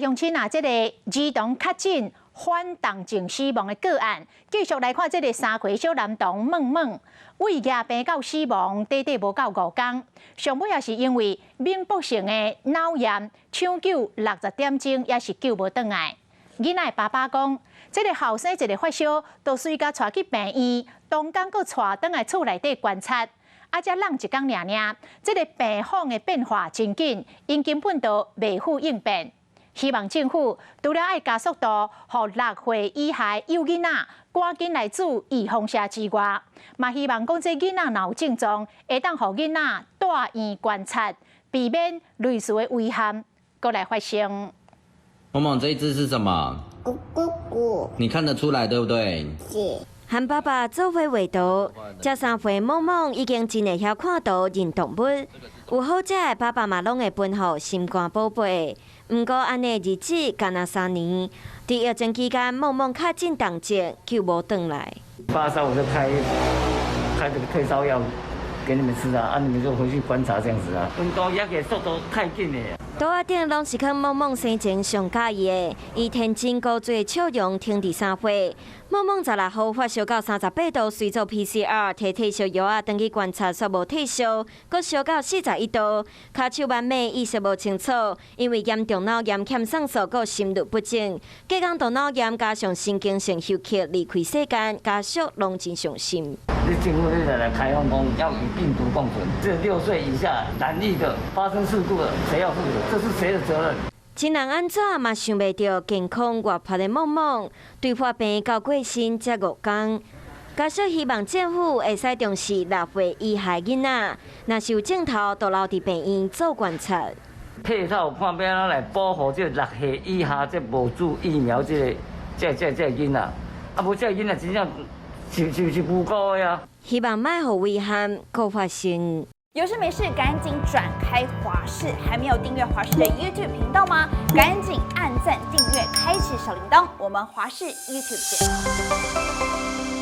鄉親啊，這個兒童確診反動症死亡的個案，繼續來看這個3歲小男童夢夢，胃癌病到死亡，短短無夠5工。上尾也是因為猛爆性的腦炎，搶救60點鐘也是救無轉來。囡仔的爸爸講，這個後生一个發燒，就隨共帶去病院，當工閣帶轉來厝內底觀察。啊，才挵一工爾爾，這個病況的變化真緊，𪜶根本都袂赴應變。希望政府除了愛加速度，予6歲以下幼囡仔趕緊來注預防射之外，嘛希望講這囡仔若有症狀，會當予囡仔蹛院觀察，避免類似的遺憾閣來發生。夢夢，這一隻是什麼？咕咕咕。你看得出來對不對？是。和爸爸做伙畫圖，這3歲夢夢已經真會曉看圖認動物。有好食的爸爸嘛攏會分予心肝寶貝。毋過按呢日子干焦3年，佇疫情期間，夢夢確診重症，救無轉來。發燒我就開開這個退燒藥給你們吃啊，啊你們就回去觀察這樣子啊。溫度壓給速度太緊了。桌仔頂攏是囥夢夢生前上佮意的，伊天真古拙笑容停佇3歲。夢夢16號發燒到38度，隨做 PCR，提退燒藥仔，轉去觀察，煞無退燒，閣燒到41度，跤手慢慢意識無清楚，因為嚴重腦炎欠送素，閣心律不整，隔工就腦炎加上神經性休克離開世間，家屬攏真傷心。你政府你來來開放講要與病毒共存，這6歲以下染疫的發生事故的，誰要負責？這是誰的責任？親人按怎嘛想袂著健康活潑的夢夢，對發病到過身才5工。家屬希望政府會使重視6歲以下囡仔，若是有症頭，就留佇病院做觀察。配套看欲按怎來保護這6歲以下這無注疫苗這个這這這囡仔，啊無這个囡仔真正是是是無辜的啊。希望莫予遺憾閣發生。有事沒事趕緊轉開華視，還沒有訂閱華視的 YouTube 頻道嗎？趕緊按讚、訂閱、開啟小鈴鐺，我們華視 YouTube 見。